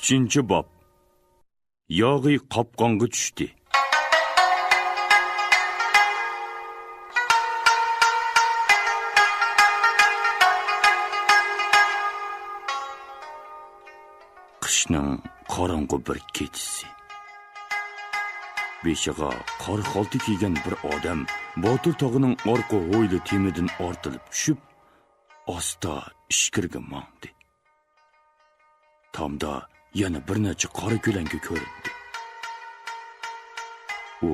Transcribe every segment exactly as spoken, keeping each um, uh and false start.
ئۈچىنچى باب. ياغى قاپقانغا چۈشتى. قىشنىڭ قاراڭغۇ بىر كېچىسى. بېشىغا قار خالتا كىيگەن بىر ئادەم باتۇر تاغىنىڭ ئارقا ھويلا تېمىدىن ئارتىلىپ چۈشۈپ، ئاستا ئىچكىرىگە ماڭدى. تامدا يەنە بىر نەچچە قارا كۆلەڭگە كۆرۈندى. ئۇ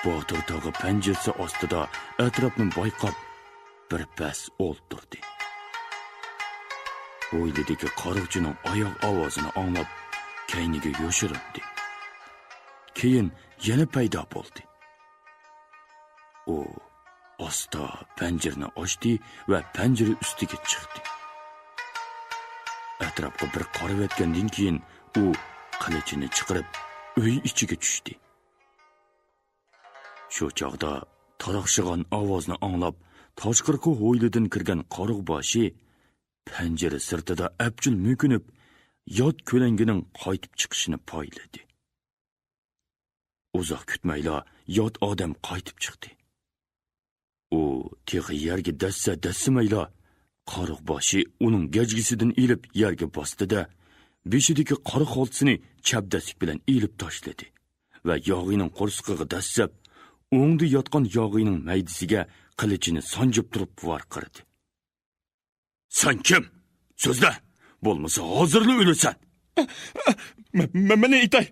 باتۇر تاغى پەنجىرىسى ئاستىدا ئەتراپنى بايقاپ، بىر پەس ئولتۇردى. ھويلىدىكى قارىغۇچىنىڭ ئاياغ ئاۋازىنى ئاڭلاپ، كەينىگە يوشۇرۇندى. كېيىن يەنە پەيدا بولدى. ئۇ ئاستا پەنجىرىنى ئاچتى ۋە پەنجىرە ئۈستىگە چىقتى. ئەتراپقا بىر قارىۋەتكەندىن كېيىن، ئۇ قىلىچىنى چىقىرىپ، ئۆي ئىچىگە چۈشتى. شۇ چاغدا تاراقشىغان ئاۋازنى ئاڭلاپ، تاشقىرىقى ھويلىدىن كىرگەن قارىغۇباشى پەنجىرە سىرتىدا ئەپچىل مۆكۈنۈپ، يات كۆلەڭگىنىڭ قايتىپ چىقىشىنى پايلىدى. ئۇزاق كۈتمەيلا يات ئادەم قايتىپ چىقتى. ئۇ تېخى يەرگە دەسسە دەسسىمەيلا، قارىغۇباشى ئۇنىڭ گەجگىسىدىن ئېلىپ يەرگە باستى-دە، بېشىدىكى قارا خالتىسىنى چەبدەسلىك بىلەن ئېلىپ تاشلىدى ۋە ياغىنىڭ قورسىقىغا دەسسەپ، ئوڭدا ياتقان ياغىنىڭ مەيدىسىگە قىلىچىنى سانجىپ تۇرۇپ ۋارقىرىدى. «سەن كىم؟ سۆزلە! بولمىسا ھازىرلا ئۆلىسەن!» «مە-، مە-، مەن ئېيتاي!»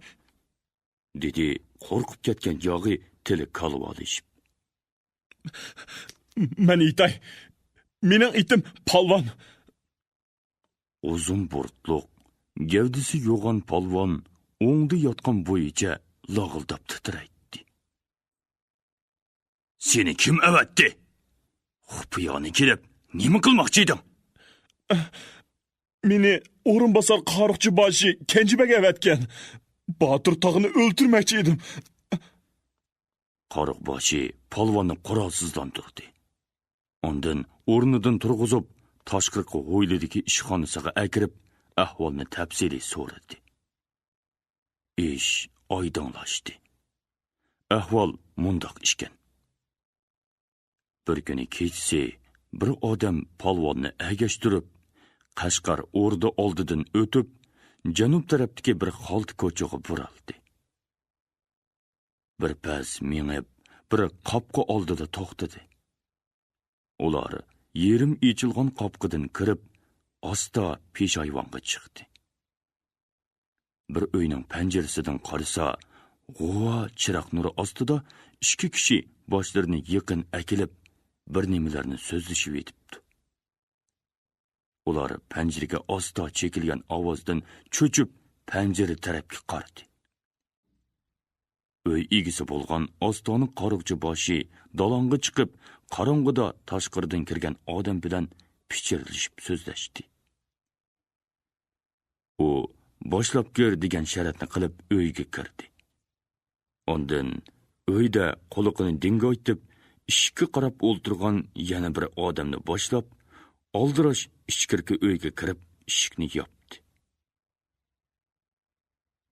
دېدى قورقۇپ كەتكەن ياغى تىلى كالۋالىشىپ. «مەن ئېيتاي! مېنىڭ ئېتىم پالۋان!» ئۇزۇن بۇرۇتلۇق، گەۋدىسى يوغان پالۋان ئوڭدا ياتقان بويىچە لاغىلداپ تىترەيتتى. «سېنى كىم ئەۋەتتى؟ خۇپىيانى كېلىپ، نېمە قىلماقچى ئىدىڭ؟» «مېنى ئورۇنباسار قارۇقچى باشى كەنجىبەگ ئەۋەتكەن. باتۇر تاغىنى ئۆلتۈرمەكچى ئىدىم.» قارۇق باشى پالۋاننى قورالسىزلاندۇردى. ئاندىن ئورنىدىن تۇرغۇزۇپ، تاشقىرىقى ھويلىدىكى ئىشخانىسىغا ئەكىرىپ، ئەھۋالنى تەپسىلىي سورىدى. ئىش ئايدىڭلاشتى. ئەھۋال مۇنداق ئىكەن. بىر كۈنى كېچىسى بىر ئادەم پالۋاننى ئەگەشتۈرۈپ، قەشقەر ئوردا ئالدىدىن ئۆتۈپ، جەنۇب تەرەپتىكى بىر خالتا كوچىغا بۇرۇلدى. بىر پەس مېڭىپ، بىر قاپقا ئالدىدا توختىدى. ئۇلار يېرىم ئېچىلغان قاپقىدىن كىرىپ، ئاستا پېشايۋانغا چىقتى. بىر ئۆينىڭ پەنجىرىسىدىن قارىسا، غۇۋا چىراغ نۇرى ئاستىدا ئىككى كىشى باشلىرىنى يېقىن ئەكېلىپ، بىر نېمىلەرنى سۆزلىشىۋېتىپتۇ. ئۇلار پەنجىرىگە ئاستا چېكىلگەن ئاۋازدىن چۆچۈپ، پەنجىرە تەرەپكە قارىدى. ئۆي ئىگىسى بولغان ئاستانە قارۇقچى باشى دالاڭغا چىقىپ، قاراڭغۇدا تاشقىرىدىن كىرگەن ئادەم بىلەن پىچىرلىشىپ سۆزلەشتى. ئۇ «باشلاپ كىر» دېگەن شەرەتنى قىلىپ ئۆيگە كىردى. ئاندىن ئۆيدە قۇلىقىنى دىڭگايتىپ، ئىشىككە قاراپ ئولتۇرغان يەنە بىر ئادەمنى باشلاپ، ئالدىراش ئىچكىرىكى ئۆيگە كىرىپ، ئىشىكنى ياپتى.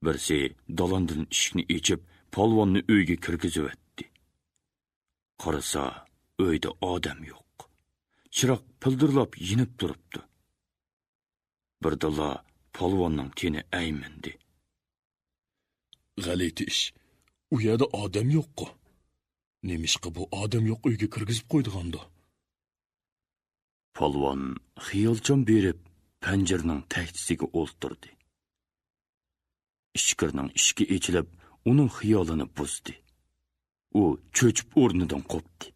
بىرسى دالاندىن ئىشىكنى ئېچىپ، پالۋاننى ئۆيگە كىرگۈزۈۋەتتى. قارىسا، ئۆيدە ئادەم يوق. چىراغ پىلدىرلاپ يېنىپ تۇرۇپتۇ. بىردىنلا پالۋاننىڭ تېنى ئەيمىندى. «غەلىتە ئىش، ئۇ يەردە ئادەم يوققۇ. نېمىشقا بۇ ئادەم يوق ئۆيگە كىرگۈزۈپ قويىدىغاندۇ؟» پالۋان خىيالچان بېرىپ پەنجىرىنىڭ تەكچىسىگە ئولتۇردى. ئىچكىرىنىڭ ئىشىكى ئېچىلىپ، ئۇنىڭ خىيالىنى بۇزدى. ئۇ چۆچۈپ ئورنىدىن قوپتى.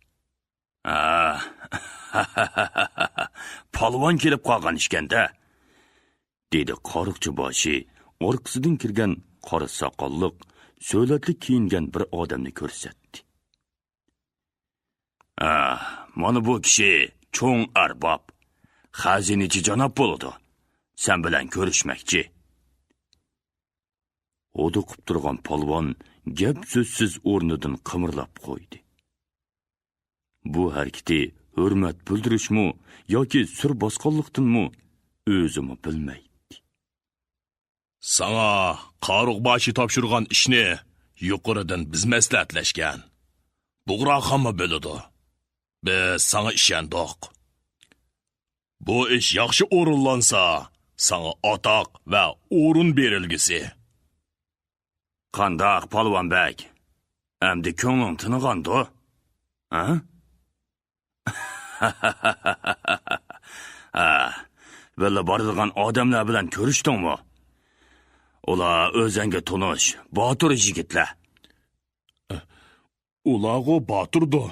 «ھا، پالۋان كېلىپ قالغان ئىكەن-دە!» دېدى قارۇقچى باشى ئارقىسىدىن كىرگەن قارا ساقاللىق، سۆلەتلىك كىيىنگەن بىر ئادەمنى كۆرسەتتى. «ھە، مانا بۇ كىشى چوڭ ئەرباب، خەزىنىچى جاناب بولىدۇ. سەن بىلەن كۆرۈشمەكچى.» ھودۇقۇپ تۇرغان پالۋان گەپ-سۆزسىز ئورنىدىن قىمىرلاپ قويدى. بۇ ھەرىكىتى ھۆرمەت بىلدۈرۈشمۇ ياكى سۈر باسقانلىقتىنمۇ، ئۆزىمۇ بىلمەيتتى. ساڭا قارۇق باشى تاپشۇرغان ئىشنى يۇقىرىدىن بىز مەسلىھەتلەشكەن. بۇغراخانمۇ بىلىدۇ. بىز ساڭا ئىشەندۇق. بۇ ئىش ياخشى ئورۇنلانسا، ساڭا ئاتاق ۋە ئورۇن بېرىلگۈسى. قانداق، پالۋان بەگ؟ ئەمدى كۆڭلۈڭ تىنغاندۇ؟ ھە؟ ھە، بىللە بارىدىغان ئادەملەر بىلەن كۆرۈشتۈڭمۇ؟ ئۇلار ئۆزەڭگە تونۇش، باتۇر يىگىتلەر. ئۇلارغۇ باتۇردۇ.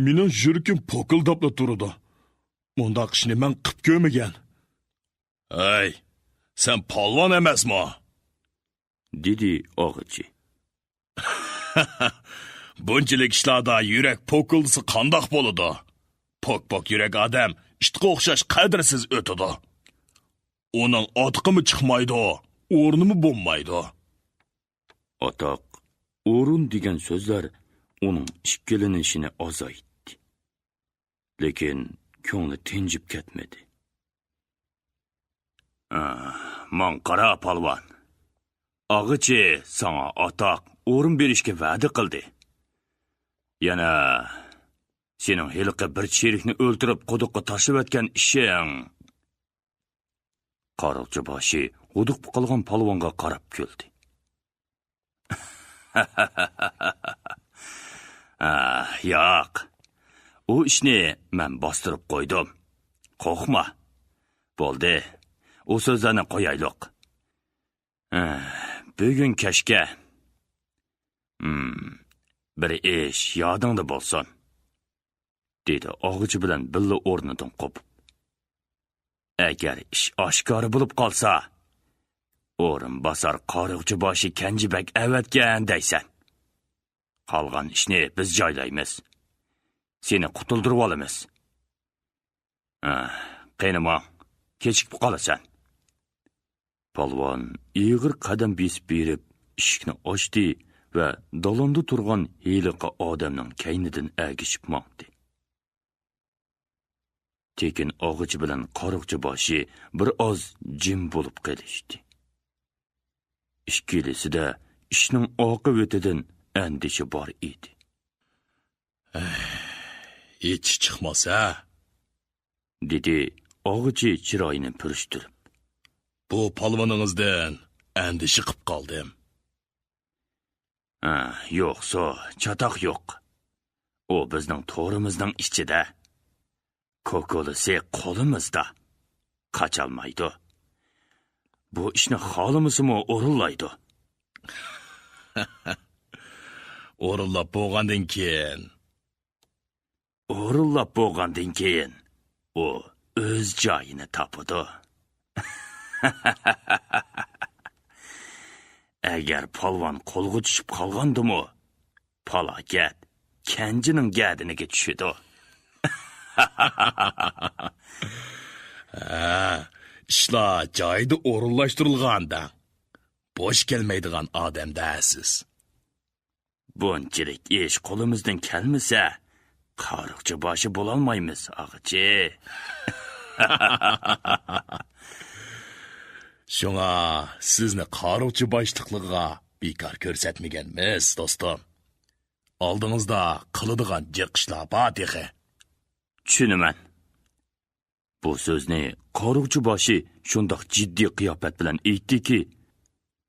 مېنىڭ يۈرىكىم پوكۇلداپلا تۇرىدۇ. مۇنداق ئىشنى مەن قىپ كۆرمىگەن. ھەي، سەن پالۋان ئەمەسمۇ؟ دېدى ئاغىچى. بۇنچىلىك ئىشلاردا يۈرەك پوكۇلدىسا قانداق بولىدۇ؟ پوك-پوك يۈرەك ئادەم ئىتقا ئوخشاش قەدىرسىز ئۆتىدۇ. ئۇنىڭ ئاتىقىمۇ چىقمايدۇ، ئورنىمۇ بولمايدۇ. ئاتاق، ئورۇن دېگەن سۆزلەر ئۇنىڭ ئىككىلىنىشىنى ئازايتتى. لېكىن كۆڭلى تىنجىپ كەتمىدى. ئا، ماڭا قارا، پالۋان. ئاغىچى ساڭا ئاتاق، ئورۇن بېرىشكە ۋەدە قىلدى. يەنە سېنىڭ ھېلىقى بىر چېرىكنى ئۆلتۈرۈپ، قۇدۇققا تاشلىۋەتكەن ئىشىڭ. قارۇقچى باشى غۇدۇق قالغان پالۋانغا قاراپ كۈلدى. ھە، ياق. ئۇ ئىشنى مەن باستۇرۇپ قويدۇم. قورقما. بولدى. ئۇ سۆزلەرنى قويايلۇق. ھە، بۈگۈن كەچكە، ھىم، بىر ئىش يادىڭدا بولسۇن. دېدى ئاغىچى بىلەن بىللە ئورنىدىن قوپۇپ. ئەگەر ئىش ئاشكارا بولۇپ قالسا، ئورۇنباسار قارۇقچى باشى كەنجى بەگ ئەۋەتكەن دەيسەن. قالغان ئىشنى بىز جايلايمىز. سېنى قۇتۇلدۇرۇۋالىمىز. ھە، قېنى ماڭ، كېچىكىپ قالىسەن. پالۋان ئېغىر قەدەم بېسىپ بېرىپ، ئىشىكنى ئاچتى ۋە دالاندا تۇرغان ھېلىقى ئادەمنىڭ كەينىدىن ئەگىشىپ ماڭدى. تېكىن ئاغىچى بىلەن قارۇقچى باشى بىر ئاز جىم بولۇپ قېلىشتى. ئىككىلىسىدە ئىشنىڭ ئاقىۋىتىدىن ئەندىشە بار ئىدى. ھېچ چىقماس ھە؟ دېدى ئاغىچى چىرايىنى پۈرۈشتۈرۈپ. بۇ پالۋىنىڭىزدىن ئەندىشە قىپ قالدىم. ھە، يوقسۇ، چاتاق يوق. ئۇ بىزنىڭ تورىمىزنىڭ ئىچىدە. كوكۇلىسى قولىمىزدا. قاچالمايدۇ. بۇ ئىشنى خالىمىسىمۇ ئورۇنلايدۇ. ئورۇنلاپ بولغاندىن كېيىن. ئورۇنلاپ بولغاندىن كېيىن، ئۇ ئۆز جايىنى تاپىدۇ. ئەگەر پالۋان قولغا چۈشۈپ قالغاندىمۇ، پالاكەت كەنجىنىڭ گەدىنىگە چۈشىدۇ. ھە، ئىشلار جايىدا ئورۇنلاشتۇرۇلغاندا، بوش كەلمەيدىغان ئادەم-دە سىز. بۇنچىلىك ئىش قولىمىزدىن كەلمىسە، قارۇقچى باشى بولالمايمىز، ئاغىچى. شۇڭا سىزنى قارۇقچى باشلىقلىقىغا بىكار كۆرسەتمىگەنمىز، دوستۇم. ئالدىڭىزدا قىلىدىغان جىق ئىشلار بار تېخى. چۈشىنىمەن. بۇ سۆزنى قارۇقچى باشى شۇنداق جىددىي قىياپەت بىلەن ئېيتتىكى،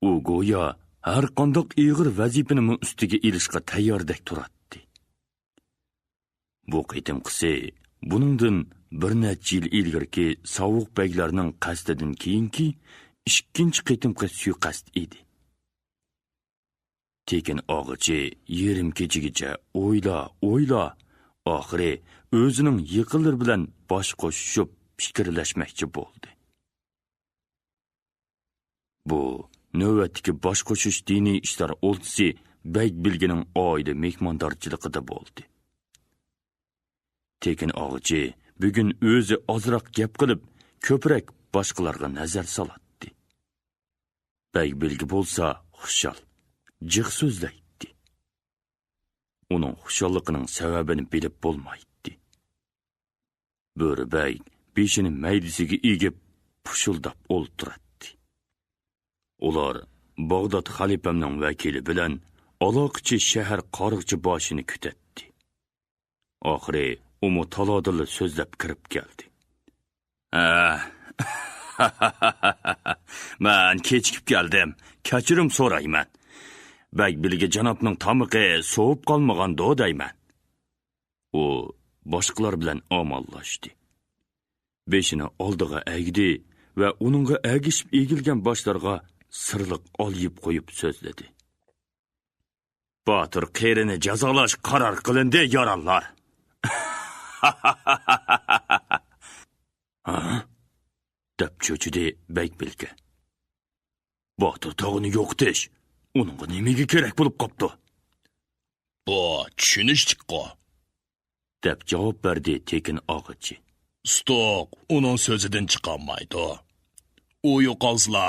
ئۇ گويا ھەرقانداق ئېغىر ۋەزىپىنىمۇ ئۈستىگە ئېلىشقا تەيياردەك تۇراتتى. بۇ قېتىمقىسى بۇنىڭدىن بىر نەچچە يىل ئىلگىرىكى ساۋۇق بەگلەرنىڭ قەستىدىن كېيىنكى ئىككىنچى قېتىمقى سۇيىقەست ئىدى. تېكىن ئاغىچى يېرىم كېچىگىچە ئويلا، ئويلا، ئاخىرى ئۆزىنىڭ يېقىنلىرى بىلەن باش قوشۇشۇپ پىكىرلەشمەكچى بولدى. بۇ نۆۋەتتىكى باش قوشۇش دىنىي ئىشلار ئولتىسى بەگ بىلگىنىڭ ئائىلە مېھماندارچىلىقىدا بولدى. تېكىن ئاغىچى بۈگۈن ئۆزى ئازراق گەپ قىلىپ، كۆپرەك باشقىلارغا نەزەر سالاتتى. بەگ بىلگە بولسا خۇشال، جىق سۆزلەيتتى. ئۇنىڭ خۇشاللىقىنىڭ سەۋەبىنى بىلىپ بولمايتتى. بۆرە بەگ بېشىنى مەيدىسىگە ئېگىپ، پۇشۇلداپ ئولتۇراتتى. ئۇلار باغداد خەلىپەمنىڭ ۋەكىلى بىلەن ئالاقىچى شەھەر قارىغۇچى باشىنى كۈتەتتى. ئاخىرى ئۇمۇ تالادىنلا سۆزلەپ كىرىپ كەلدى. ھە، مەن كېچىكىپ كەلدىم. كەچۈرۈم سورايمەن. بەگ بىلگە جانابنىڭ تامىقى سوۋۇپ قالمىغاندۇ دەيمەن. ئۇ باشقىلار بىلەن ئامانلاشتى. بېشىنى ئالدىغا ئەگدى ۋە ئۇنىڭغا ئەگىشىپ ئېگىلگەن باشلارغا سىرلىق ئالىيىپ قويۇپ سۆزلىدى. باتۇر قېرىنى جازالاش قارار قىلىندى، يارانلار. ھە؟ دەپ چۆچۈدى بەگ بىلگە. باتۇر تاغىنى يوقىتىش ئۇنىڭغا نېمىگە كېرەك بولۇپ قاپتۇ؟ بۇ چۈشىنىشلىكقۇ، دەپ جاۋاب بەردى تېكىن ئاغىچى. سۇتۇق ئۇنىڭ سۆزىدىن چىقالمايدۇ. ئۇ يوقالسىلا،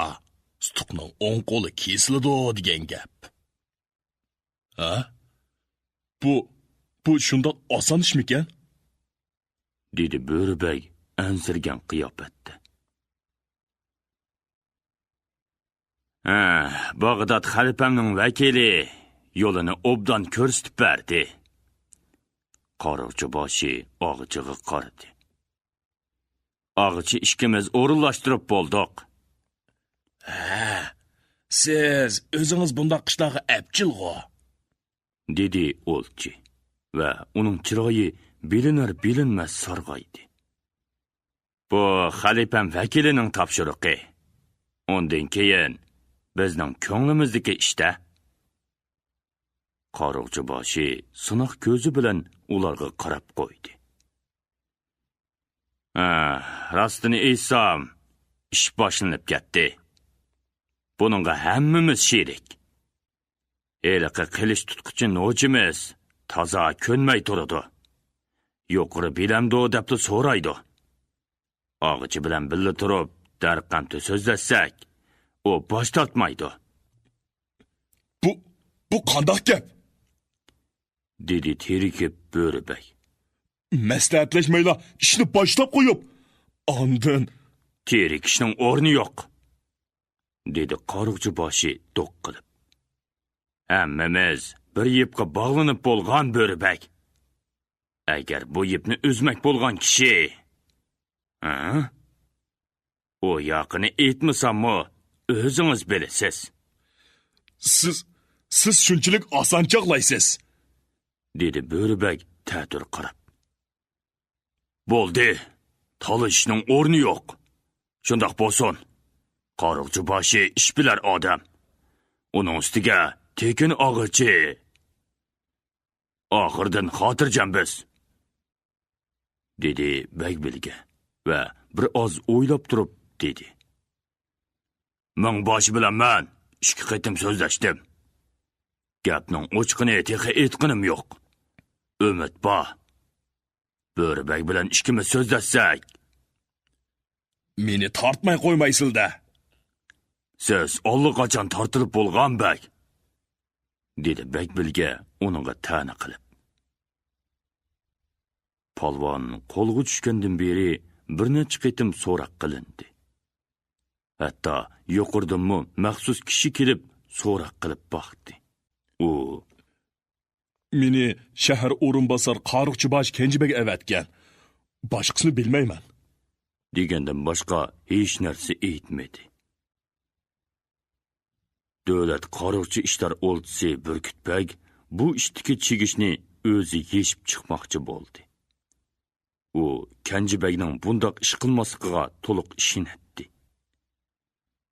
سۇتۇقنىڭ ئوڭ قولى كېسىلىدۇ دېگەن گەپ. ھە؟ بۇ، بۇ شۇنداق ئاسان ئىشمىكەن؟ دېدى بۆرە بەگ ئەنسىرىگەن قىياپەتتە. ھە، باغداد خەلىپەمنىڭ ۋەكىلى يولىنى ئوبدان كۆرسىتىپ بەردى. قارىغۇچى باشى ئاغىچىغا قارىدى. ئاغىچى ئىككىمىز ئورۇنلاشتۇرۇپ بولدۇق. ھە، سىز ئۆزىڭىز بۇنداق ئىشلارغا ئەپچىلغۇ، دېدى ئولچى ۋە ئۇنىڭ چىرايى بىلىنەر-بىلىنمەس سارغايدى. بۇ خەلىپەم ۋەكىلىنىڭ تاپشۇرۇقى. ئۇندىن كېيىن بىزنىڭ كۆڭلىمىزدىكى ئىشتە. قارىغۇچى باشى سىناق كۆزى بىلەن ئۇلارغا قاراپ قويدى. ھە، راستىنى ئېيتسام، ئىش باشلىنىپ كەتتى. بۇنىڭغا ھەممىمىز شېرىك. ھېلىقى قىلىچ تۇتقۇچى نوچىمىز تازا كۆنمەي تۇرىدۇ. يۇقىرى بىلەمدۇ دەپلا سورايدۇ. ئاغىچى بىلەن بىللە تۇرۇپ، دەرقەمتە سۆزلەشسەك، ئۇ باش تارتمايدۇ. بۇ، بۇ قانداق گەپ؟ دېدى تېرىكىپ بۆرە بەگ. مەسلىھەتلەشمەيلا ئىشنى باشلاپ قويۇپ، ئاندىن. تېرىكىشنىڭ ئورنى يوق، دېدى قارىغۇچى باشى دوق قىلىپ. ھەممىمىز بىر يىپقا باغلىنىپ بولغان بۆرە بەگ. ئەگەر بۇ يىپنى ئۈزمەك بولغان كىشى، ھە؟ ئۇ ياقىنى ئېيتمىساممۇ، ئۆزىڭىز بىلىسىز. سىز، سىز شۇنچىلىك ئاسان چاغلايسىز، دېدى بۆرە بەگ تەتۈر قاراپ. بولدى، تالىشىشنىڭ ئورنى يوق. شۇنداق بولسۇن. قارىغۇچى باشى ئىش بىلەر ئادەم. ئۇنىڭ ئۈستىگە تېكىن ئاغىچى. ئاخىرىدىن خاتىرجەم بىز، دېدى بەگ بىلگە ۋە بىر ئاز ئويلاپ تۇرۇپ دېدى. مىڭباشى بىلەن مەن ئىككى قېتىم سۆزلەشتىم. گەپنىڭ ئوچۇقىنى تېخى ئېيتقىنىم يوق. ئۈمىد بار. بۆرە بەگ بىلەن ئىككىمىز سۆزلەشسەك. مېنى تارتماي قويمايسىلدە. سىز ئاللىقاچان تارتىلىپ بولغان بەگ، دېدى بەگ بىلگە ئۇنىڭغا تەنە قىلىپ. پالۋان قولغا چۈشكەندىن بېرى بىر نەچچە قېتىم سوراق قىلىندى. ھەتتا يۇقىرىدىنمۇ مەخسۇس كىشى كېلىپ سوراق قىلىپ باقتى. ئۇ، مېنى شەھەر ئورۇنباسار قارۇقچى باش كەنجىبەگ ئەۋەتكەن. باشقىسىنى بىلمەيمەن، دېگەندىن باشقا ھېچ نەرسە ئېيتمىدى. دۆلەت قارۇقچى ئىشلار ئولتىسى بۈركۈت بەگ بۇ ئىشتىكى چىگىشنى ئۆزى يېشىپ چىقماقچى بولدى. ئۇ كەنجى بەگنىڭ بۇنداق ئىش قىلماسلىقىغا تولۇق ئىشىنەتتى.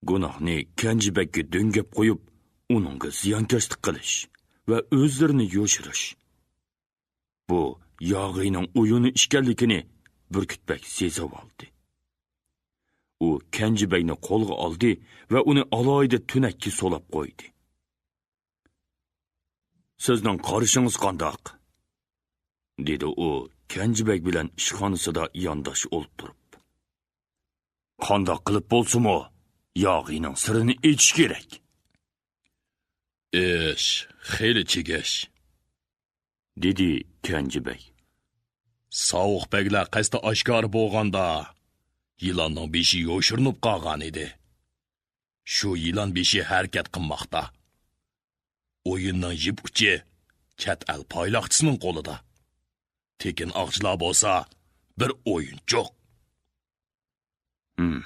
گۇناھنى كەنجى بەگكە دۆڭگەپ قويۇپ، ئۇنىڭغا زىيانكەشلىك قىلىش ۋە ئۆزلىرىنى يوشۇرۇش، بۇ ياغىينىڭ ئويۇنى ئىكەنلىكىنى بۈركۈت بەگ سېزىۋالدى. ئۇ كەنجى بەگنى قولغا ئالدى ۋە ئۇنى ئالاھىدە تۈنەككە سولاپ قويدى. سىزنىڭ قارىشىڭىز قانداق؟ دېدى ئۇ كەنجى بەگ بىلەن ئىشخانىسىدا يانداش ئولتۇرۇپ. قانداق قىلىپ بولسىمۇ، ياغىينىڭ سىرىنى ئېچىش كېرەك. ئىش خېلى چىگىش، دېدى كەنجى بەگ. ساۋۇق بەگلەر قەستى ئاشكارا بولغاندا، يىلاننىڭ بېشى يوشۇرۇنۇپ قالغان ئىدى. شۇ يىلان بېشى ھەرىكەت قىلماقتا. ئويۇننىڭ يىپ ئۇچى چەت ئەل پايلاقچىسىنىڭ قولىدا. تېكىن ئاغچىلار بولسا بىر ئويۇنچۇق. ھىم.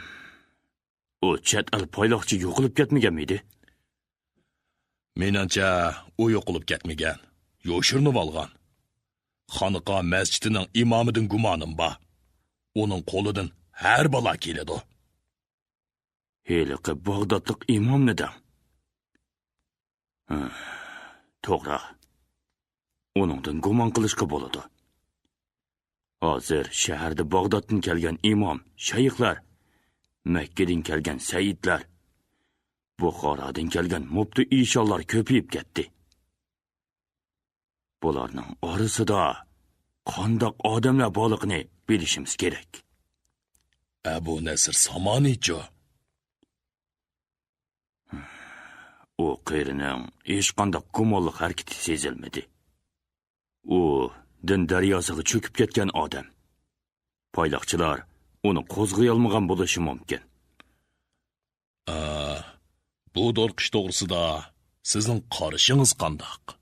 ئۇ چەت ئەل پايلاقچى يوقىلىپ كەتمىگەنمىدى؟ مېنىڭچە، ئۇ يوقىلىپ كەتمىگەن. يوشۇرۇنۇۋالغان. خانىقا مەسچىتىنىڭ ئىمامىدىن گۇمانىم بار. ئۇنىڭ قولىدىن ھەر بالا كېلىدۇ. ھېلىقى باغدادلىق ئىمامنى دەڭ. ھە، توغرا. ئۇنىڭدىن گۇمان قىلىشقا بولىدۇ. ھازىر شەھەردە باغدادتىن كەلگەن ئىمام، شەيخلەر، مەككىدىن كەلگەن سەيىدلەر، بۇخارادىن كەلگەن مۇپتۇ ئىشانلار كۆپىيىپ كەتتى. بۇلارنىڭ ئارىسىدا قانداق ئادەملەر بارلىقىنى بىلىشىمىز كېرەك. ئەبۇ نەسىر سامانىچۇ؟ ئۇ قېرىنىڭ ھېچقانداق گۇمانلىق ھەرىكىتى سېزىلمىدى. ئۇ دىن دەرياسىغا چۆكۈپ كەتكەن ئادەم. پايلاقچىلار ئۇنى قوزغىيالمىغان بولۇشى مۇمكىن. ئا، بۇ دورقۇش توغرىسىدا سىزنىڭ قارىشىڭىز قانداق؟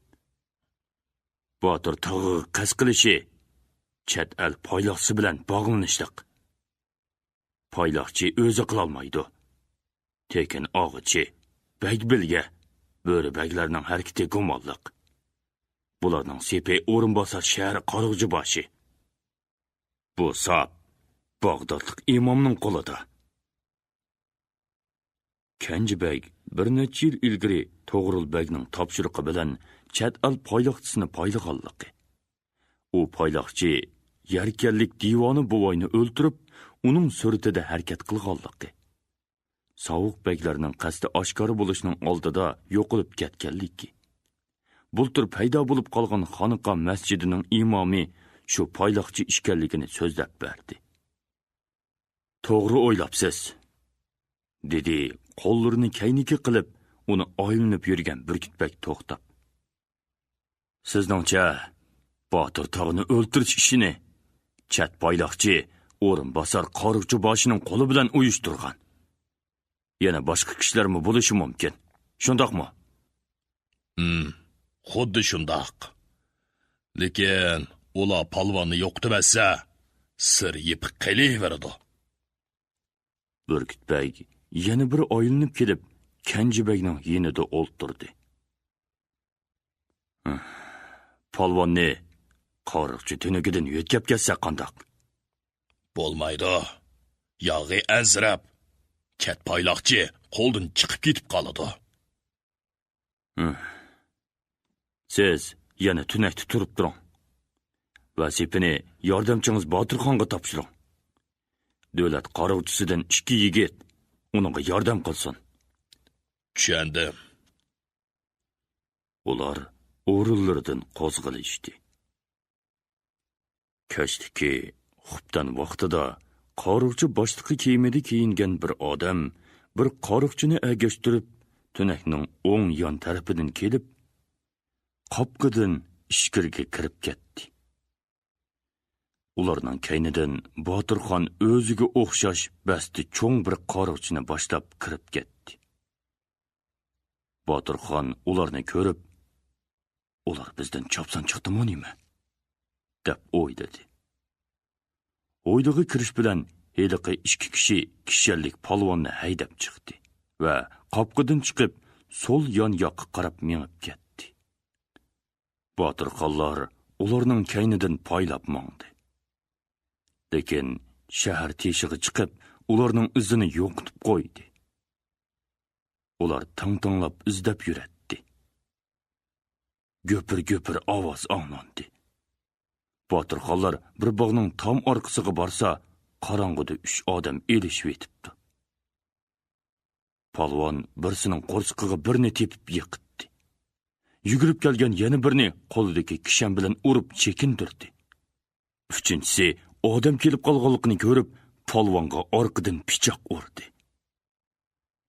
باتۇر تاغىغا قەست قىلىشى چەت ئەل پايلاقچىسى بىلەن باغلىنىشلىق. پايلاقچى ئۆزى قىلالمايدۇ. تېكىن ئاغىچى، بەگ بىلگە، بۆرە بەگلەرنىڭ ھەرىكىتى گۇمانلىق. بۇلارنىڭ سېپى ئورۇنباسار شەھەر قارىغۇچى باشى. بۇ ساپ باغدادلىق ئىمامنىڭ قولىدا. كەنجى بەگ بىر نەچچە يىل ئىلگىرى توغرۇل بەگنىڭ تاپشۇرۇقى بىلەن چەت ئەل پايلاقچىسىنى پايلىغانلىقى، ئۇ پايلاقچى يەركەنلىك دىۋانە بوۋاينى ئۆلتۈرۈپ، ئۇنىڭ سۈرىتىدە ھەرىكەت قىلغانلىقى، ساۋۇق بەگلەرنىڭ قەستى ئاشكارا بولۇشنىڭ ئالدىدا يوقىلىپ كەتكەنلىكى، بۇلتۇر پەيدا بولۇپ قالغان خانىقا مەسچىتىنىڭ ئىمامى شۇ پايلاقچى ئىكەنلىكىنى سۆزلەپ بەردى. توغرا ئويلاپسىز، دېدى قوللىرىنى كەينىگە قىلىپ، ئۇنى ئايلىنىپ يۈرگەن بۈركۈت بەگ توختاپ. سىزنىڭچە، باتۇر تاغنى ئۆلتۈرۈش ئىشىنى چەت پايلاقچى ئورۇنباسار قارۇقچى باشىنىڭ قولى بىلەن ئۇيۇشتۇرغان. يەنە باشقا كىشىلەرمۇ بولۇشى مۇمكىن. شۇنداقمۇ؟ ھىم، خۇددى شۇنداق. لېكىن ئۇلار پالۋاننى يوقىتىۋەتسە، سىر يېپىق قېلىۋېرىدۇ. بۈركۈت بەگ يەنە بىر ئايلىنىپ كېلىپ، كەنجى بەگنىڭ يېنىدا ئولتۇردى. پالۋاننى قارۇقچى تۈنۈكىدىن يۆتكەپ كەتسەك قانداق؟ بولمايدۇ. ياغى ئەنسىرەپ، چەت پايلاقچى قولدىن چىقىپ كېتىپ قالىدۇ. ھىم. سىز يەنە تۈنەكتە تۇرۇپ تۇرۇڭ. ۋەزىپىنى ياردەمچىڭىز باتۇرخانغا تاپشۇرۇڭ. دۆلەت قارۇقچىسىدىن ئىككى يىگىت ئۇنىڭغا ياردەم قىلسۇن. چۈشەندىم. ئۇلار ئورۇنلىرىدىن قوزغىلىشتى. كەچلىكى خۇپتەن ۋاقتىدا قارۇقچى باشلىقى كىيىمىدە كىيىنگەن بىر ئادەم بىر قارۇقچىنى ئەگەشتۈرۈپ، تۈنەكنىڭ ئوڭ يان تەرىپىدىن كېلىپ، قاپقىدىن ئىچكىرىگە كىرىپ كەتتى. ئۇلارنىڭ كەينىدىن باتۇرخان ئۆزىگە ئوخشاش بەستى چوڭ بىر قارۇقچىنى باشلاپ كىرىپ كەتتى. باتۇرخان ئۇلارنى كۆرۈپ، «ئۇلار بىزدىن چاپسان چىقتىمۇ نېمە؟» دەپ ئويلىدى. ھويلىغا كىرىش بىلەن ھېلىقى ئىككى كىشى كىشەنلىك پالۋاننى ھەيدەپ چىقتى ۋە قاپقىدىن چىقىپ، سول يان ياققا قاراپ مېڭىپ كەتتى. باتۇرخانلار ئۇلارنىڭ كەينىدىن پايلاپ ماڭدى. لېكىن شەھەر تېشىغا چىقىپ، ئۇلارنىڭ ئىزىنى يوقىتىپ قويدى. ئۇلار تىڭ-تىڭلاپ ئىزدەپ يۈرەتتى. گۈپۈر-گۈپۈر ئاۋاز ئاڭلاندى. باتۇرخانلار بىر باغنىڭ تام ئارقىسىغا بارسا، قاراڭغۇدا ئۈچ ئادەم ئېلىشىۋېتىپتۇ. پالۋان بىرسىنىڭ قورسىقىغا بىرنى تېپىپ يىقىتتى. يۈگۈرۈپ كەلگەن يەنە بىرنى قولىدىكى كىشەن بىلەن ئۇرۇپ چېكىندۈردى. ئۈچىنچىسى ئادەم كېلىپ قالغانلىقىنى كۆرۈپ، پالۋانغا ئارقىدىن پىچاق ئۇردى.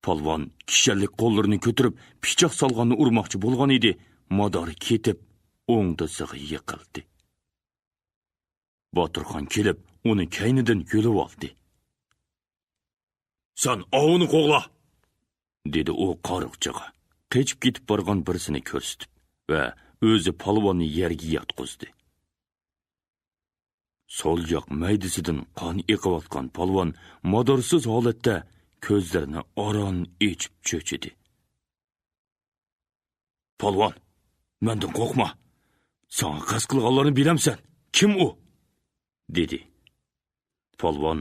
پالۋان كىشەنلىك قوللىرىنى كۆتۈرۈپ، پىچاق سالغاننى ئۇرماقچى بولغان ئىدى، مادارى كېتىپ، ئوڭدىسىغا يىقىلدى. باتۇرخان كېلىپ، ئۇنى كەينىدىن يۆلۈۋالدى. «سەن ئاۋۇنى قوغلا!» دېدى ئۇ قارۇقچىغا، قېچىپ كېتىپ بارغان بىرسىنى كۆرسىتىپ ۋە ئۆزى پالۋاننى يەرگە ياتقۇزدى. سول ياق مەيدىسىدىن قان ئېقىۋاتقان پالۋان مادارسىز ھالەتتە كۆزلىرىنى ئاران ئېچىپ چۆچۈدى. «پالۋان، مەندىن قورقما. ساڭا قەست قىلغانلارنى بىلەمسەن؟ كىم ئۇ؟» دېدى. پالۋان: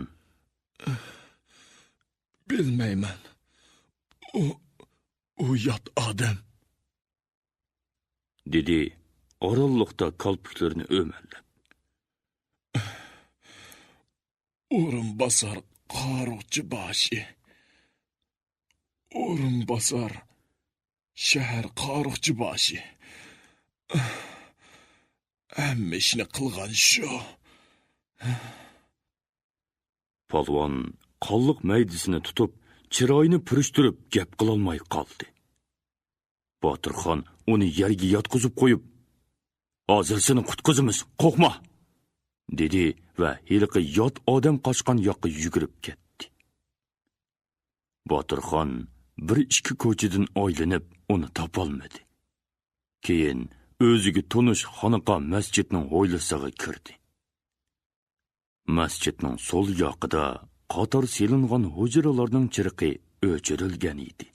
«بىلمەيمەن. ئۇ، ئۇ يات ئادەم.» دېدى ئارانلىقتا كالپۇكلىرىنى ئۆمەللەپ. ئورۇنباسار قارۇقچى باشى. ئورۇنباسار شەھەر قارۇقچى باشى. ھەممە ئىشنى قىلغان شۇ. پالۋان قانلىق مەيدىسىنى تۇتۇپ، چىرايىنى پۈرۈشتۈرۈپ گەپ قىلالماي قالدى. باتۇرخان ئۇنى يەرگە ياتقۇزۇپ قويۇپ، «ھازىر سېنى قۇتقۇزىمىز، قورقما!» دېدى ۋە ھېلىقى يات ئادەم قاچقان ياققا يۈگۈرۈپ كەتتى. باتۇرخان بىر ئىككى كوچىدىن ئايلىنىپ، ئۇنى تاپالمىدى. كېيىن ئۆزىگە تونۇش خانىقا مەسچىتنىڭ ھويلىسىغا كىردى. مەسچىتنىڭ سول ياقىدا قاتار سېلىنغان ھۇجرىلارنىڭ چىرىقى ئۆچۈرۈلگەن ئىدى.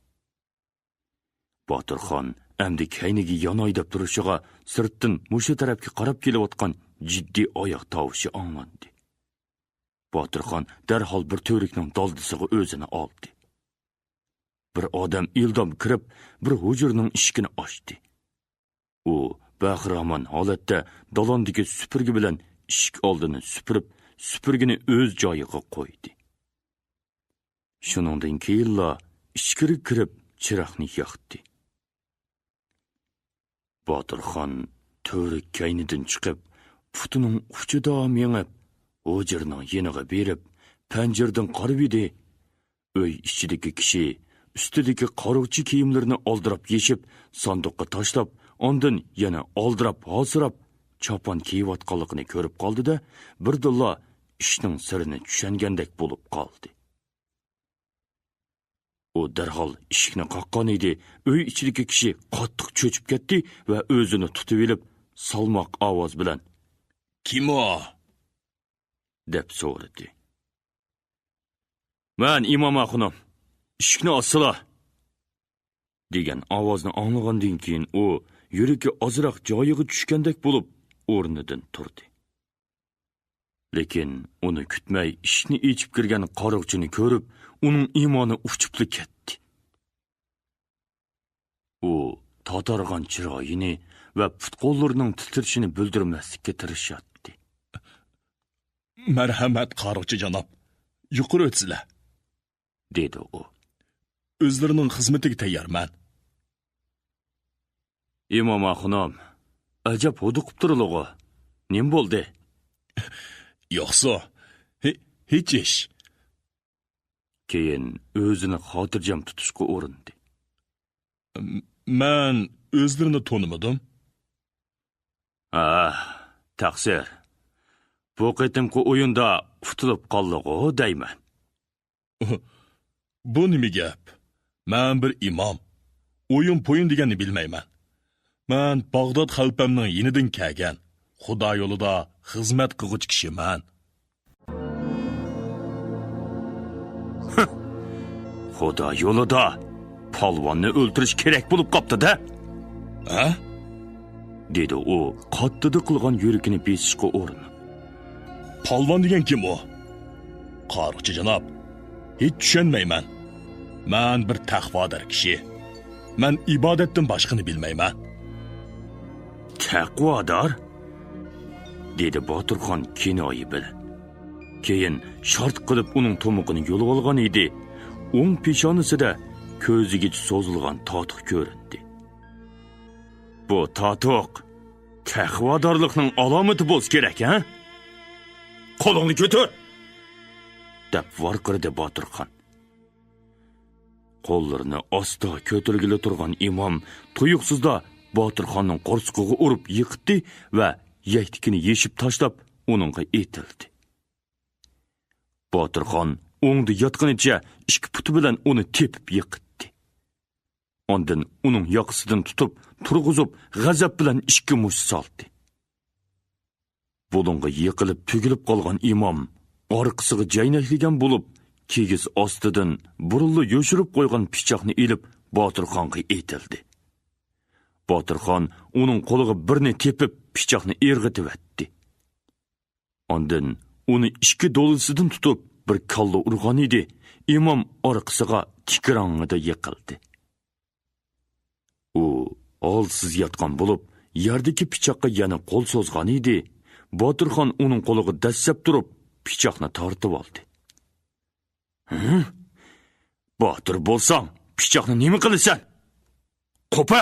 باتۇرخان ئەمدى كەينىگە ياناي دەپ تۇرۇشىغا، سىرتتىن مۇشۇ تەرەپكە قاراپ كېلىۋاتقان جىددىي ئاياق تاۋۇشى ئاڭلاندى. باتۇرخان دەرھال بىر تۈۋرۈكنىڭ دالدىسىغا ئۆزىنى ئالدى. بىر ئادەم ئىلدام كىرىپ، بىر ھۇجرىنىڭ ئىشىكىنى ئاچتى. ئۇ بەخىرامان ھالەتتە دالاندىكى سۈپۈرگە بىلەن ئىشىك ئالدىنى سۈپۈرۈپ، سۈپۈرگىنى ئۆز جايىغا قويدى. شۇنىڭدىن كېيىنلا ئىچكىرىگە كىرىپ، چىراغنى ياقتى. باتۇرخان تۈۋرۈك كەينىدىن چىقىپ، پۇتىنىڭ ئۇچىدا مېڭىپ، ھۇجرىنىڭ يېنىغا بېرىپ، پەنجىرىدىن قارىۋىدى. ئۆي ئىچىدىكى كىشى ئۈستىدىكى قارۇقچى كىيىملىرىنى ئالدىراپ يېشىپ، ساندۇققا تاشلاپ، ئاندىن يەنە ئالدىراپ-ھاسىراپ چاپان كىيىۋاتقانلىقىنى كۆرۈپ قالدى-دە، بىردىنلا ئىشنىڭ سىرىنى چۈشەنگەندەك بولۇپ قالدى. ئۇ دەرھال ئىشىكنى قاققان ئىدى، ئۆي ئىچىدىكى كىشى قاتتىق چۆچۈپ كەتتى ۋە ئۆزىنى تۇتۇۋېلىپ، سالماق ئاۋاز بىلەن: «كىم ئۇ؟» دەپ سورىدى. «مەن ئىمام ئاخۇنۇم، ئىشىكنى ئاچسىلا!» دېگەن ئاۋازنى ئاڭلىغاندىن كېيىن، ئۇ يۈرىكى ئازراق جايىغا چۈشكەندەك بولۇپ، ئورنىدىن تۇردى. لېكىن ئۇنى كۈتمەي ئىشىكنى ئېچىپ كىرگەن قارۇقچىنى كۆرۈپ، ئۇنىڭ ئىمانى ئۇچۇپلا كەتتى. ئۇ تاتارغان چىرايىنى ۋە پۇت-قوللىرىنىڭ تىترىشىنى بىلدۈرمەسلىككە تىرىشاتتى. «مەرھەمەت، قارۇقچى جاناب، يۇقىرى ئۆتسىلە!» دېدى ئۇ. «ئۆزلىرىنىڭ خىزمىتىگە تەييارمەن.» «ئىمام ئاخۇنۇم، ئەجەب ھودۇقۇپ تۇرۇلىغۇ. نېمە بولدى؟» «يوقسۇ، ھېچ ئىش.» كېيىن ئۆزىنى خاتىرجەم تۇتۇشقا ئۇرۇندى. «مەن ئۆزلىرىنى تونۇمىدىم.» «ھە، تەقسىر. بۇ قېتىمقى ئويۇندا ئۇتۇلۇپ قالدىغۇ دەيمەن.» «بۇ نېمە گەپ؟ مەن بىر ئىمام. ئويۇن-پويۇن دېگەننى بىلمەيمەن. مەن باغداد خەلپەمنىڭ يېنىدىن كەلگەن، خۇدا يولىدا خىزمەت قىلغۇچى كىشىمەن.» «خۇدا يولىدا پالۋاننى ئۆلتۈرۈش كېرەك بولۇپ قاپتۇ-دە!» «ھە؟» دېدى ئۇ قاتتىدا قىلغان يۈرىكىنى بېسىشقا ئۇرۇنۇپ. «پالۋان دېگەن كىم ئۇ؟» «قارۇقچى جاناب، ھېچ چۈشەنمەيمەن. مەن بىر تەقۋادار كىشى. مەن ئىبادەتتىن باشقىنى بىلمەيمەن.» «تەقۋادار؟» دېدى باتۇرخان كىنايە بىلەن. كېيىن شارت قىلىپ ئۇنىڭ تومۇقىنى يۇلۇۋالغان ئىدى. ئوڭ پېشانىسىدە كۆزىگىچە سوزۇلغان تاتۇق كۆرۈندى. «بۇ تاتۇق تەقۋادارلىقنىڭ ئالامىتى بولسا كېرەك، ھە؟ قولۇڭنى كۆتۈر!» دەپ ۋارقىرىدى باتۇرخان. قوللىرىنى ئاستا كۆتۈرگىلى تۇرغان ئىمام تۇيۇقسىزلا باتۇرخاننىڭ قورسىقىغا ئۇرۇپ يىقىتتى ۋە يەكتىكىنى يېشىپ تاشلاپ، ئۇنىڭغا ئېتىلدى. باتۇرخان ئوڭدا ياتقىنىچە ئىككى پۇتى بىلەن ئۇنى تېپىپ يىقىتتى. ئاندىن ئۇنىڭ ياقىسىدىن تۇتۇپ تۇرغۇزۇپ، غەزەپ بىلەن ئىككى مۇشت سالدى. بۇلۇڭغا يىقىلىپ تۈگۈلۈپ قالغان ئىمام ئارقىسىغا جەينەكلىگەن بولۇپ، كىگىز ئاستىدىن بۇرۇنلا يوشۇرۇپ قويغان پىچاقنى ئېلىپ، باتۇرخانغا ئېتىلدى. باتۇرخان ئۇنىڭ قولىغا بىرنى تېپىپ، پىچاقنى ئىرغىتىۋەتتى. ئاندىن ئۇنى ئىككى دولىسىدىن تۇتۇپ، بىر كاللا ئۇرغان ئىدى، ئىمام ئارقىسىغا تىكراڭىدا يىقىلدى. ئۇ ھالسىز ياتقان بولۇپ، يەردىكى پىچاققا يەنە قول سوزغان ئىدى، باتۇرخان ئۇنىڭ قولىغا دەسسەپ تۇرۇپ، پىچاقنى تارتىۋالدى. «ھە؟ باتۇر بولساڭ، پىچاقنى نېمە قىلىسەن؟ قوپە!»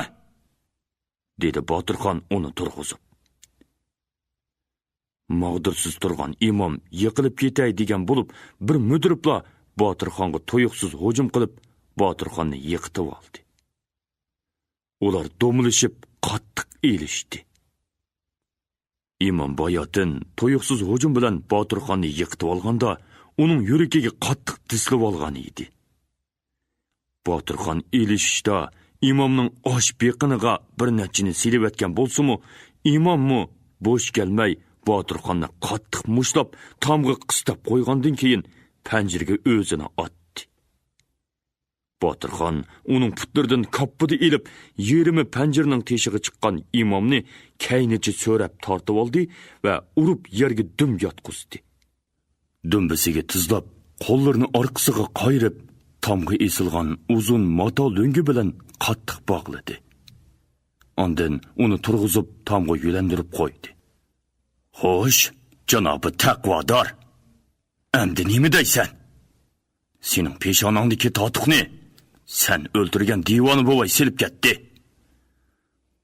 دېدى باتۇرخان ئۇنى تۇرغۇزۇپ. ماغدۇرسىز تۇرغان ئىمام يىقىلىپ كېتەي دېگەن بولۇپ، بىر مۈدۈرۈپلا باتۇرخانغا تۇيۇقسىز ھۇجۇم قىلىپ، باتۇرخاننى يىقىتىۋالدى. ئۇلار دومىلىشىپ قاتتىق ئېلىشتى. ئىمام باياتىن تۇيۇقسىز ھۇجۇم بىلەن باتۇرخاننى يىقىتىۋالغاندا، ئۇنىڭ يۈرىكىگە قاتتىق دىسلىۋالغان ئىدى. باتۇرخان ئېلىشىشتا ئىمامنىڭ ئاش بېقىنىغا بىر نەچچىنى سېلىۋەتكەن بولسىمۇ، ئىماممۇ بوش كەلمەي، باتۇرخاننى قاتتىق مۇشتلاپ، تامغا قىستاپ قويغاندىن كېيىن، پەنجىرىگە ئۆزىنى ئاتتى. باتۇرخان ئۇنىڭ پۇتلىرىدىن كاپپىدە ئېلىپ، يېرىمى پەنجىرىنىڭ تېشىغا چىققان ئىمامنى كەينىچە سۆرەپ تارتىۋالدى ۋە ئۇرۇپ يەرگە دۈم ياتقۇزدى. دۈمبىسىگە تىزلاپ، قوللىرىنى ئارقىسىغا قايرىپ، تامغا ئېسىلغان ئۇزۇن ماتا لۆڭگە بىلەن قاتتىق باغلىدى. ئاندىن ئۇنى تۇرغۇزۇپ، تامغا يۆلەندۈرۈپ قويدى. «خوش، جانابى تەقۋادار! ئەمدى نېمە دەيسەن؟ سېنىڭ پېشانەڭدىكى تاتۇقنى سەن ئۆلتۈرگەن دىۋانە بوۋاي سېلىپ كەتتى.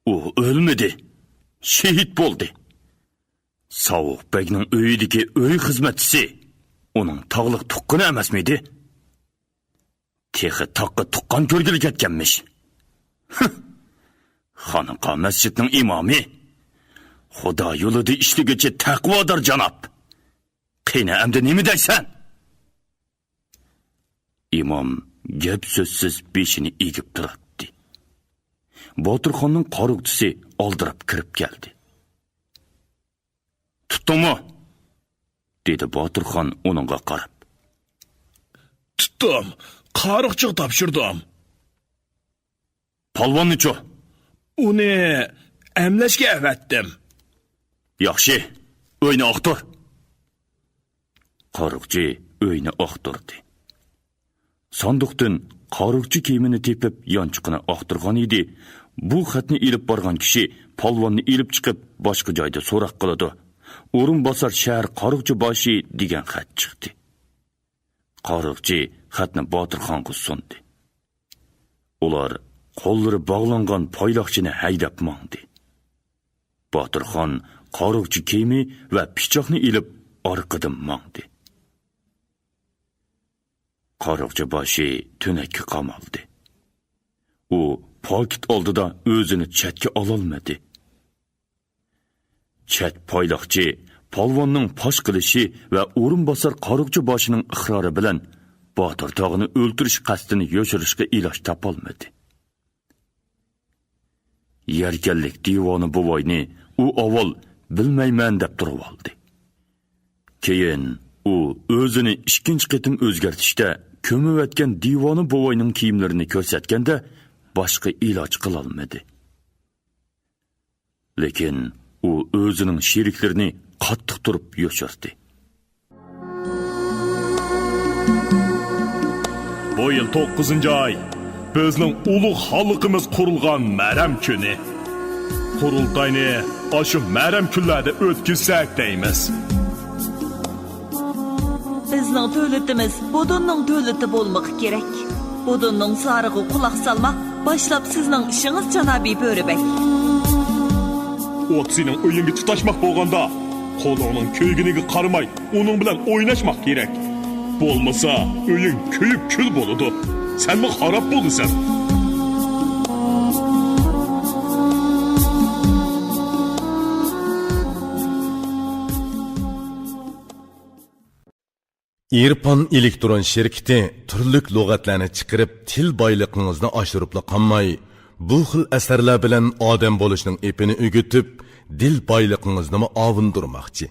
ئۇ ئۆلمىدى، شېھىت بولدى. ساۋۇق بەگنىڭ ئۆيىدىكى ئۆي خىزمەتچىسى ئۇنىڭ تاغلىق تۇغقىنى ئەمەسمىدى؟ تېخى تاغقا تۇغقان كۆرگىلى كەتكەنمىش. ھە! خانىقا مەسچىتنىڭ ئىمامى، خۇدا يولىدا ئىشلىگۈچى تەقۋادار جاناب! قېنى، ئەمدى نېمە دەيسەن؟» ئىمام گەپ سۆزسىز بېشىنى ئېگىپ تۇراتتى. باتۇرخاننىڭ قارۇقچىسى ئالدىراپ كىرىپ كەلدى. «تۇتتۇڭمۇ؟» دېدى باتۇرخان ئۇنىڭغا قاراپ. «تۇتتۇم، قارۇقچىغا تاپشۇردۇم.» «پالۋاننىچۇ؟» «ئۇنى ئەملەشكە ئەۋەتتىم.» «ياخشى، ئۆينى ئاختۇر.» قارۇقچى ئۆينى ئاختۇردى. ساندۇقتىن قارۇقچى كىيىمىنى تېپىپ، يانچۇقىنى ئاختۇرغان ئىدى، بۇ خەتنى ئېلىپ بارغان كىشى پالۋاننى ئېلىپ چىقىپ، باشقا جايدا سوراق قىلىدۇ. «ئورۇنباسار شەھەر قارۇقچى باشى» دېگەن خەت چىقتى. قارۇقچى خەتنى باتۇرخانغا سۇندى. ئۇلار قوللىرى باغلانغان پايلاقچىنى ھەيدەپ ماڭدى. باتۇرخان قارۇقچى كىيىمى ۋە پىچاقنى ئېلىپ، ئارقىدىن ماڭدى. قارۇقچى باشى تۈنەككە قامالدى. ئۇ پاكىت ئالدىدا ئۆزىنى چەتكە ئالالمىدى. چەت پايلاقچى پالۋاننىڭ پاش قىلىشى ۋە ئورۇنباسار قارۇقچى باشىنىڭ ئىقرارى بىلەن باتۇر تاغىنى ئۆلتۈرۈش قەستىنى يوشۇرۇشقا ئىلاج تاپالمىدى. يەركەنلىك دىۋانە بوۋاينى ئۇ ئاۋۋال بىلمەيمەن دەپ تۇرۇۋالدى. كېيىن ئۇ ئۆزىنى ئىككىنچى قېتىم ئۆزگەرتىشتە كۆمۈۋەتكەن دىۋانە بوۋاينىڭ كىيىملىرىنى كۆرسەتكەندە، باشقا ئىلاج قىلالمىدى. لېكىن ئۇ ئۆزىنىڭ شېرىكلىرىنى قاتتىق تۇرۇپ يوشۇردى. بۇ يىل توققۇزىنچى ئاي بىزنىڭ ئۇلۇغ خانلىقىمىز قۇرۇلغان مەرەم كۈنى. قۇرۇلتاينى ئاشۇ مەرەم كۈنلەردە ئۆتكۈزسەك دەيمىز. بىزنىڭ دۆلىتىمىز بۇدۇننىڭ دۆلىتى بولمىقى كېرەك. بۇدۇننىڭ زارىغا قۇلاق سالماق، باشلاپ سىزنىڭ ئىشىڭىز، جانابىي بۆرە بەگ. ئوت سېنىڭ ئۆيۈڭگە تۇتاشماق بولغاندا، قولۇڭنىڭ كۆيگىنىگە قارىماي، ئۇنىڭ بىلەن ئويناشماق كېرەك. بولمىسا، ئۆيۈڭ كۆيۈپ كۈل بولىدۇ. سەنمۇ خاراب بولىسەن. ئېرپان ئېلېكترون شىركىتى تۈرلۈك لۇغەتلەرنى چىقىرىپ، تىل بايلىقىڭىزنى ئاشۇرۇپلا قالماي، بۇ خىل ئەسەرلەر بىلەن ئادەم بولۇشنىڭ ئېپىنى ئۆگىتىپ، دىل بايلىقىڭىزنىمۇ ئاۋۇندۇرماقچى.